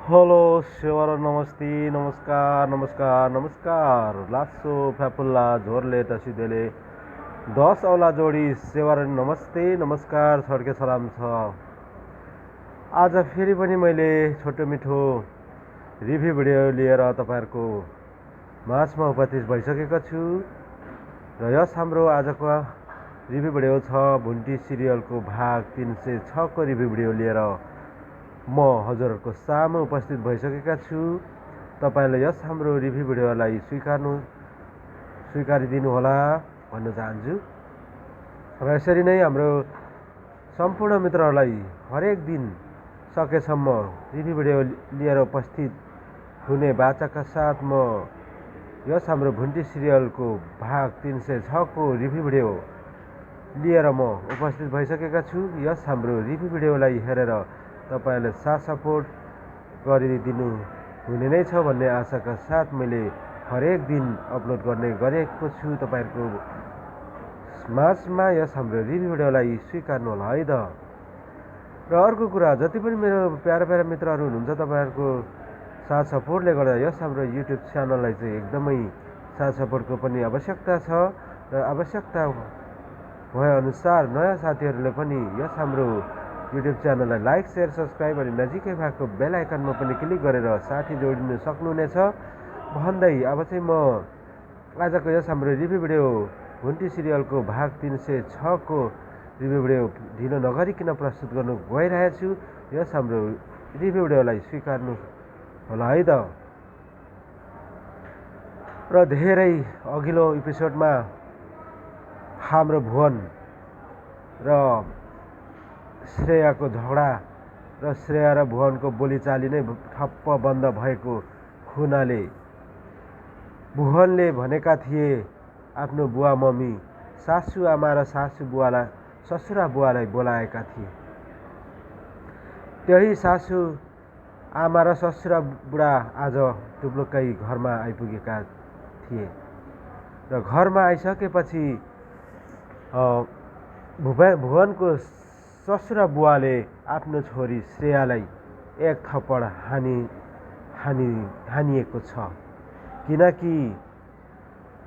Hello सेवार नमस्ते नमस्कार नमस्कार नमस्कार लासो फ्याफुल्ला झोरले टसिदेले 10 औला जोडी सेवार नमस्ते नमस्कार छड्के सलाम छ। आज फेरि पनि मैले छोटो मिठो रिभ्यू भिडियो लिएर तपाईहरुको माझमा उपस्थित भइसकेको छु र यस हाम्रो आजको रिभ्यू भिडियो छ भुन्टी सिरियलको भाग 306 को रिभ्यू भिडियो लिएर म हजुरहरुको सामु उपस्थित भइसकेका छु। तपाईले यस हाम्रो रिभ्यू भिडियोलाई स्वीकारिदिनु होला भन्न चाहन्छु र यसरी नै हाम्रो सम्पूर्ण मित्रहरुलाई हरेक दिन सकेसम्म रिभ्यू भिडियो लिएर उपस्थित हुने बाचाका साथ म यस हाम्रो भुन्टी सिरियलको भाग 306 को रिभ्यू भिडियो लिएर म उपस्थित भइसकेका छु। यस हाम्रो रिभ्यू भिडियोलाई हेरेर तपाईले साथ सपोर्ट गरिदिनु हुने नै छ भन्ने आशाका साथ मैले हरेक दिन अपलोड गर्ने गरेको छु। तपाईहरुको माझमा यस हाम्रो रिभ्यू भिडियोलाई स्वीकार्नु होला है त। र अर्को कुरा, जति पनि मेरो प्यारा प्यारा मित्रहरु हुनुहुन्छ तपाईहरुको साथ सपोर्टले गर्दा यस हाम्रो युट्युब च्यानललाई चाहिँ एकदमै साथ सपोर्टको पनि आवश्यकता छ र आवश्यकता भए अनुसार नयाँ साथीहरुले पनि यस हाम्रो युट्युब च्यानललाई लाइक शेयर सब्स्क्राइब अनि नजिकै भएको बेल आइकनमा पनि क्लिक गरेर साथी जोडिन सक्नुहुनेछ भन्दै अब चाहिँ म आजको यस हाम्रो रिभ्यू भिडियो भुन्टी सिरियलको भाग 306 को रिभ्यू भिडियो ढिलो नगरिकन प्रस्तुत गर्नु गइरहेको छु। यस हाम्रो रिभ्यू भिडियोलाई स्वीकार्नु होला है त। र धेरै अघिल्लो एपिसोडमा हाम्रो भुवन र श्रेयाको झगडा र श्रेया र भुवनको बोलीचाली नै ठप्प बन्द भएको हुनाले भुवनले भनेका थिए आफ्नो बुवा मम्मी सासु आमा र सासु बुवालाई ससुरा बुवालाई बोलाएका थिए। त्यही सासु आमा र ससुरा बुढा आज टुप्लुक्कै घरमा आइपुगेका थिए र घरमा आइसकेपछि भुवनको ससुरा बुवाले आफ्नो छोरी श्रेयालाई एक थप्पड हानिएको छ, किनकि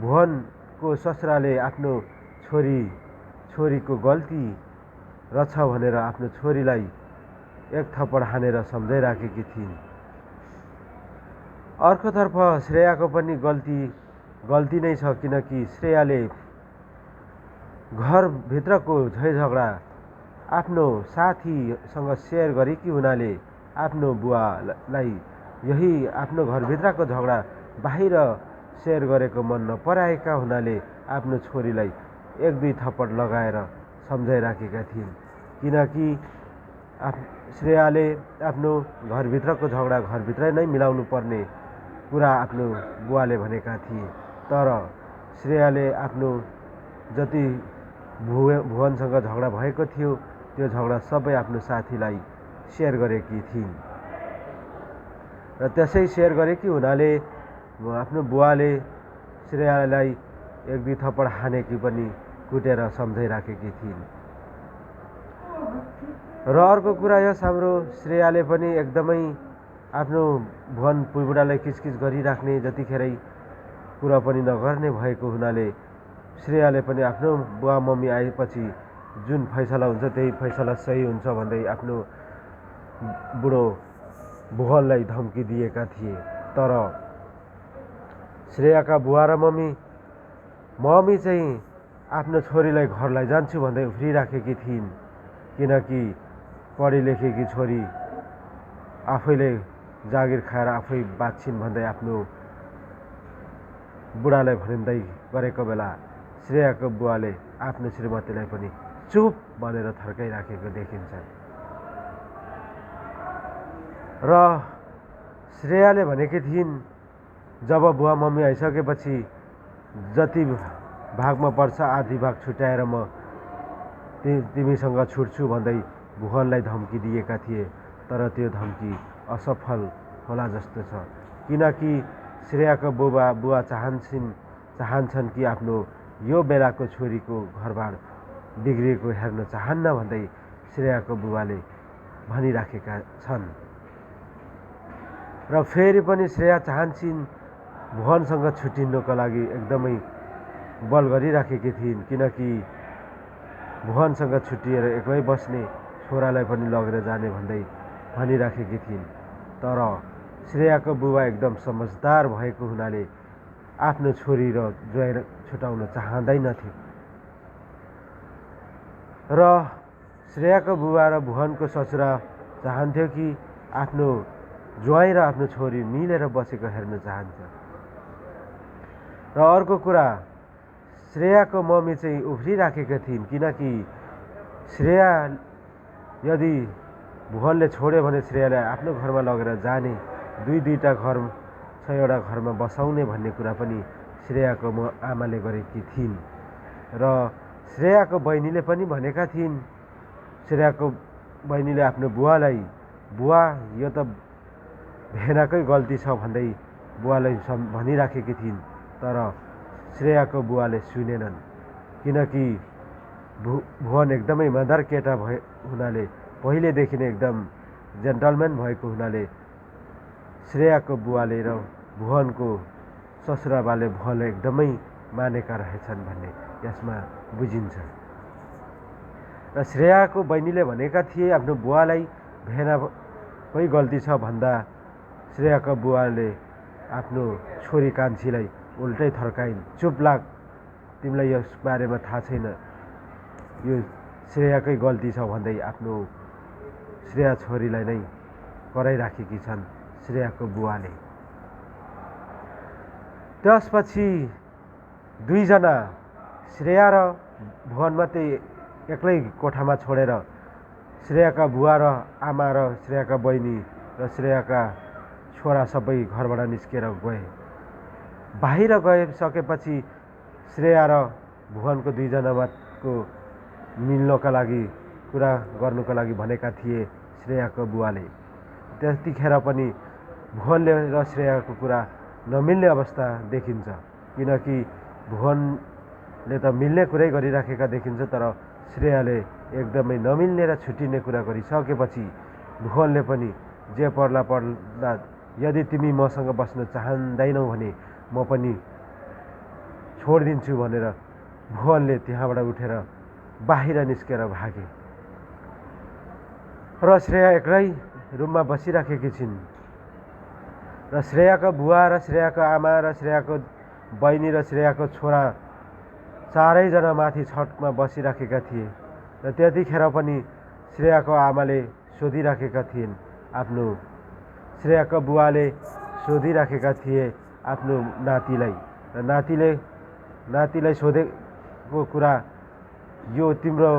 भुवनको ससुराले आफ्नो छोरीको गल्ती रहेछ भनेर आफ्नो छोरीलाई एक थप्पड हानेर सम्झाइराखेकी थिइन्। अर्कोतर्फ श्रेयाको पनि गल्ती नै छ, किनकि श्रेयाले घरभित्रको झैझगडा आफ्नो साथीसँग सेयर गरेकी हुनाले आफ्नो बुवालाई यही आफ्नो घरभित्रको झगडा बाहिर सेयर गरेको मन नपराएका हुनाले आफ्नो छोरीलाई एक दुई थप्पड लगाएर सम्झाइराखेका थिइन्, किनकि श्रेयाले आफ्नो घरभित्रको झगडा घरभित्रै नै मिलाउनु पर्ने कुरा आफ्नो बुवाले भनेका थिए। तर श्रेयाले आफ्नो जति भुवनसँग झगडा भएको थियो त्यो झगडा सबै आफ्नो साथीलाई सेयर गरेकी थिइन् र त्यसै सेयर गरेकी हुनाले आफ्नो बुवाले श्रेयालाई एक दुई थप्पड हानेकी पनि कुटेर सम्झाइराखेकी थिइन्। र अर्को कुरा, यस हाम्रो श्रेयाले पनि एकदमै आफ्नो भुवन बुढालाई किचकिच गरिराख्ने, जतिखेरै कुरा पनि नगर्ने भएको हुनाले श्रेयाले पनि आफ्नो बुवा मम्मी आएपछि जुन फैसला हुन्छ त्यही फैसला सही हुन्छ भन्दै आफ्नो बुढो भुवनलाई धम्की दिएका थिए। तर श्रेयाका बुवा र मम्मी चाहिँ आफ्नो छोरीलाई घर लैजान्छु भन्दै उफ्रिराखेकी थिइन्, किनकि पढी लेखेकी छोरी आफैले जागिर खाएर आफै बाँच्छिन् भन्दै आफ्नो बुढालाई भनिँदै गरेको बेला श्रेयाको बुवाले आफ्नो श्रीमतीलाई पनि चुप भनेर थर्काइराखेको देखिन्छ। र श्रेयाले भनेकी थिइन्, जब बुवा मम्मी आइसकेपछि जति भागमा पर्छ आधी भाग छुट्याएर म तिमीसँग छुट्छु भन्दै भुवनलाई धम्की दिएका थिए। तर त्यो धम्की असफल होला जस्तो छ, किनकि श्रेयाको बुवा चाहन्छन् कि आफ्नो यो बेलाको छोरीको घरबार बिग्रिएको हेर्न चाहन्न भन्दै श्रेयाको बुबाले भनिराखेका छन्। र फेरि पनि श्रेया चाहन्छन् भुवनसँग छुट्टिनको लागि एकदमै बल गरिराखेकी थिइन्, किनकि भुवनसँग छुट्टिएर एक्लै बस्ने, छोरालाई पनि लगेर जाने भन्दै भनिराखेकी थिइन्। तर श्रेयाको बुबा एकदम समझदार भएको हुनाले आफ्नो छोरी र ज्वाइँ छुटाउन चाहँदैनथे र श्रेयाको बुबा र भुवनको ससुरा चाहन्थ्यो कि आफ्नो ज्वाइँ र आफ्नो छोरी मिलेर बसेको हेर्न चाहन्छ। र अर्को कुरा, श्रेयाको मम्मी चाहिँ उफ्रिराखेका थिइन्, किनकि श्रेया यदि भुवनले छोड्यो भने श्रेयालाई आफ्नो घरमा लगेर जाने, दुईटा घर छ, एउटा घरमा बसाउने भन्ने कुरा पनि श्रेयाको आमाले गरेकी थिइन्। र श्रेयाको बहिनीले पनि भनेका थिइन्, श्रेयाको बहिनीले आफ्नो बुवालाई, बुवा यो त भेनाकै गल्ती छ भन्दै बुवालाई भनिराखेकी थिइन्। तर श्रेयाको बुवाले सुनेनन्, किनकि भुवन एकदमै इमान्दार केटा हुनाले, पहिलेदेखि नै एकदम जेन्टलम्यान भएको हुनाले श्रेयाको बुवाले र भुवनको ससुराबाले भुवनलाई एकदमै मानेका रहेछन् भन्ने यसमा बुझिन्छ। र श्रेयाको बहिनीले भनेका थिए आफ्नो बुवालाई भेनाकै गल्ती छ भन्दा श्रेयाको बुवाले आफ्नो छोरी कान्छीलाई उल्टै थर्काइन्, चुप लाग, तिमीलाई यस बारेमा थाहा छैन, यो श्रेयाकै गल्ती छ भन्दै आफ्नो श्रेया छोरीलाई नै कराइराखेकी छन् श्रेयाको बुवाले। त्यसपछि दुईजना, श्रेया र भुवन मात्रै एक्लै कोठामा छोडेर श्रेयाका बुवा र आमा र श्रेयाका बहिनी र श्रेयाका छोरा सबै घरबाट निस्केर गए। बाहिर गइसकेपछि श्रेया र भुवनको दुईजनाको मिल्नका लागि, कुरा गर्नुको लागि भनेका थिए श्रेयाको बुवाले। त्यतिखेर पनि भुवनले र श्रेयाको कुरा नमिल्ने अवस्था देखिन्छ, किनकि भुवनले त मिल्ने कुरै गरिराखेका देखिन्छ, तर श्रेयाले एकदमै नमिल्ने र छुट्टिने कुरा गरिसकेपछि भुवनले पनि जे पर्ला पर्ला, यदि तिमी मसँग बस्न चाहँदैनौ भने म पनि छोडिदिन्छु भनेर भुवनले त्यहाँबाट उठेर बाहिर निस्केर भागे। र श्रेया एक्लै रुममा बसिराखेकी छिन्। र श्रेयाको बुवा र श्रेयाको आमा र श्रेयाको बहिनी र श्रेयाको छोरा चारैजना माथि छतमा बसिराखेका थिए। र त्यतिखेर पनि श्रेयाको आमाले सोधिराखेका थिइन्, आफ्नो श्रेयाको बुवाले सोधिराखेका थिए आफ्नो नातिलाई, र नातिलाई सोधेको कुरा, यो तिम्रो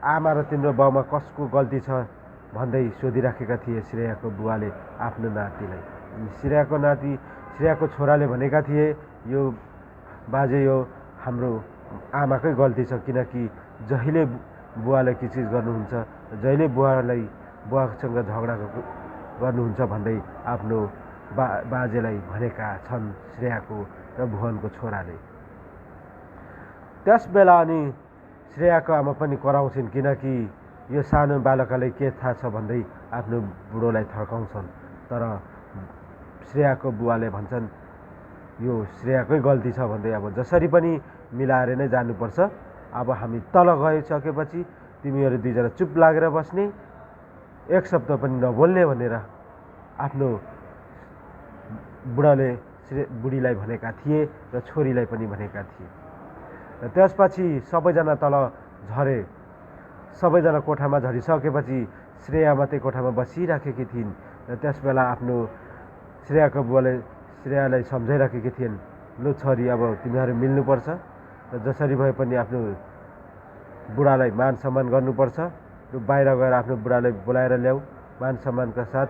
आमा र तिम्रो बाउमा कसको गल्ती छ भन्दै सोधिराखेका थिए श्रेयाको बुवाले आफ्नो नातिलाई। श्रेयाको छोराले भनेका थिए, यो बाजे यो हाम्रो आमाकै गल्ती छ, किनकि जहिले बुवालाई किचिज गर्नुहुन्छ, जहिले बुवासँग झगडा गर्नुहुन्छ भन्दै आफ्नो बाजेलाई भनेका छन् श्रेयाको र भुवनको छोराले। त्यस बेला अनि श्रेयाको आमा पनि कराउँछिन्, किनकि यो सानो बालकलाई के थाहा छ भन्दै आफ्नो बुढोलाई थर्काउँछन्। तर श्रेयाको बुवाले भन्छन्, यो श्रेयाकै गल्ती छ भन्दै अब जसरी पनि मिलाएर नै जानुपर्छ, अब हामी तल गइसकेपछि तिमीहरू दुईजना चुप लागेर बस्ने, एक शब्द पनि नबोल्ने भनेर आफ्नो बुढीलाई भनेका थिए र छोरीलाई पनि भनेका थिए। र त्यसपछि सबैजना तल झरे। सबैजना कोठामा झरिसकेपछि श्रेया मात्रै कोठामा बसिराखेकी थिइन्। र त्यसबेला आफ्नो श्रेयाको बुवाले श्रेयालाई सम्झाइराखेकी थिइन्, लु छोरी, अब तिमीहरू मिल्नुपर्छ र जसरी भए पनि आफ्नो बुढालाई मान सम्मान गर्नुपर्छ, बाहिर गएर आफ्नो बुढालाई बोलाएर ल्याऊ, मान सम्मानका साथ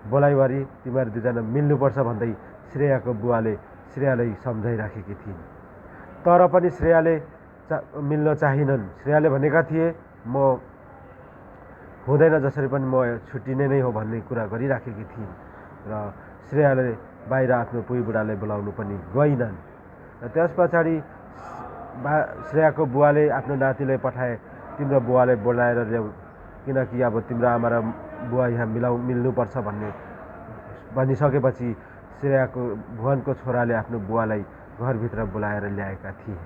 बोलाइवरी तिमीहरू दुईजना मिल्नुपर्छ भन्दै श्रेयाको बुवाले श्रेयालाई सम्झाइराखेकी थिइन्। तर पनि श्रेयाले मिल्न चाहिनन्। श्रेयाले भनेका थिए, म हुँदैन, जसरी पनि म छुट्टिने नै हो भन्ने कुरा गरिराखेकी थिइन्। र श्रेयाले बाहिर आफ्नो पुइ बुढालाई बोलाउनु पनि गइनन्। र त्यस पछाडि श्रेयाको बुवाले आफ्नो नातिलाई पठाए, तिम्रो बुवालाई बोलाएर ल्याऊ, किनकि अब तिम्रो आमा र बुवा यहाँ मिल्नुपर्छ भन्ने भनिसकेपछि श्रेयाको भुवनको छोराले आफ्नो बुवालाई घरभित्र बोलाएर ल्याएका थिए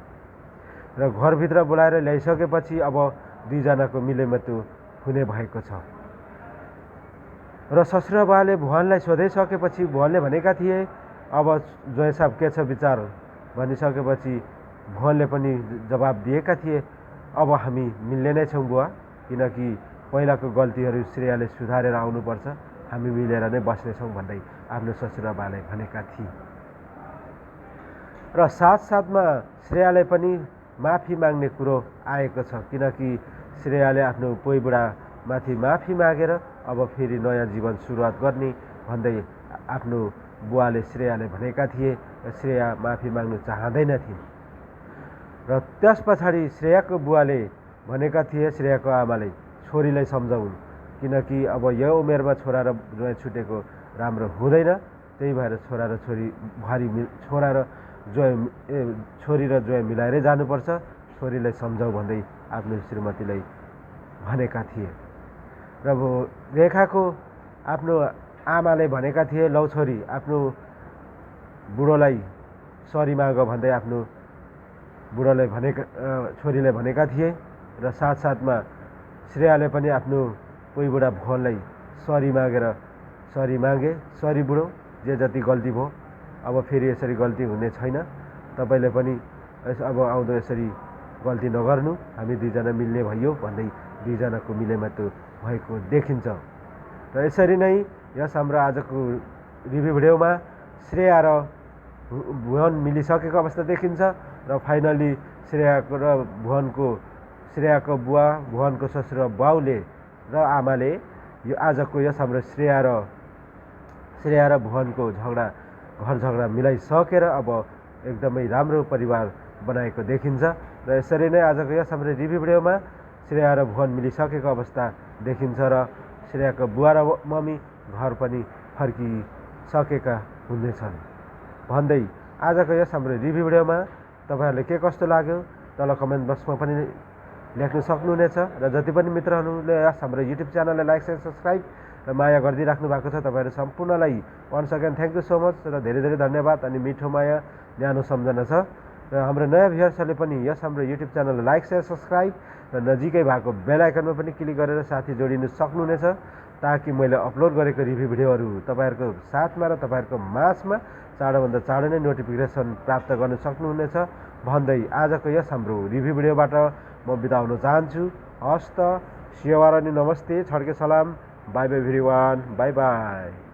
र घरभित्र बोलाएर ल्याइसकेपछि अब दुईजनाको मिलेमतो हुने भएको छ र ससुराबाले भुवनलाई सोधिसकेपछि भुवनले भनेका थिए अब ज्वाइँ साहब के छ विचार भनिसकेपछि भुवनले पनि जवाब दिएका थिए अब हामी मिल्ने नै छौँ बुवा, किनकि पहिलाको गल्तीहरू श्रेयाले सुधारेर आउनुपर्छ, हामी मिलेर नै बस्नेछौँ भन्दै आफ्नो ससुराबालाई भनेका थिए र साथसाथमा श्रेयाले पनि माफी माग्ने कुरो आएको छ, किनकि श्रेयाले आफ्नो पोइबुढामाथि माफी मागेर अब फेरि नयाँ जीवन सुरुवात गर्ने भन्दै आफ्नो बुवाले श्रेयाले भनेका थिए र श्रेया माफी माग्नु चाहँदैन थिइन् र त्यस पछाडि श्रेयाको बुवाले भनेका थिए श्रेयाको आमाले छोरीलाई सम्झाउन्, किनकि अब यो उमेरमा छोरा र ज्वाइँ छुटेको राम्रो हुँदैन, त्यही भएर छोरा र ज्वाइँ मिलाएरै जानुपर्छ, छोरीलाई सम्झाउ भन्दै आफ्नो श्रीमतीलाई भनेका थिए र रेखाको आफ्नो आमाले भनेका थिए लौ छोरी आफ्नो बुढोलाई सरी माग भन्दै आफ्नो बुढोलाई छोरीलाई भनेका थिए र साथसाथमा श्रेयाले पनि आफ्नो पोइबुढा भुवनलाई सरी मागे सरी बुढो, जे जति गल्ती भयो अब फेरि यसरी गल्ती हुने छैन, तपाईँले पनि अब आउँदो यसरी गल्ती नगर्नु, हामी दुईजना मिल्ने भइयो भन्दै दुईजनाको मिलेमतो भएको देखिन्छ र यसरी नै यस हाम्रो आजको रिभ्यू भिडियोमा श्रेया र भुवन मिलिसकेको अवस्था देखिन्छ र फाइनली श्रेयाको बुवा भुवनको ससुरा बाउले र आमाले यो आजको यस हाम्रो श्रेया र भुवनको घर झगडा मिलाइसकेर अब एकदमै राम्रो परिवार बनाएको देखिन्छ र यसरी नै आजको यस हाम्रो रिभ्यू भिडियोमा श्रेया र भुवन मिलिसकेको अवस्था देखिन्छ र श्रेयाको बुवा र मम्मी घर पनि फर्किसकेका हुनेछन् भन्दै आजको यस हाम्रो रिभ्यू भिडियोमा तपाईँहरूले के कस्तो लाग्यो तल कमेन्ट बक्समा पनि लेख्न सक्नुहुनेछ र जति पनि मित्रहरूले यस हाम्रो युट्युब च्यानललाई लाइक शेयर सब्सक्राइब र माया गरिदिइराख्नु भएको छ तपाईँहरू सम्पूर्णलाई once again thank you so much र धेरै धेरै धन्यवाद अनि मिठो माया न्यानो सम्झना छ र हाम्रो नयाँ भ्युअर्सहरूले पनि यस हाम्रो युट्युब च्यानललाई लाइक शेयर सब्सक्राइब र नजिकै भएको बेल आइकनमा पनि क्लिक गरेर साथी जोडिनु सक्नुहुनेछ, ताकि मैले अपलोड गरेको रिभ्यू भिडियोहरू तपाईँहरूको साथमा र तपाईँहरूको माझमा चाँडोभन्दा चाँडो नै नोटिफिकेसन प्राप्त गर्न सक्नुहुनेछ भन्दै आजको यस हाम्रो रिभ्यू भिडियोबाट म बिदा हुन चाहन्छु। हस्त, शिवार अनि नमस्ते, छड्के सलाम, by by everyone, by by.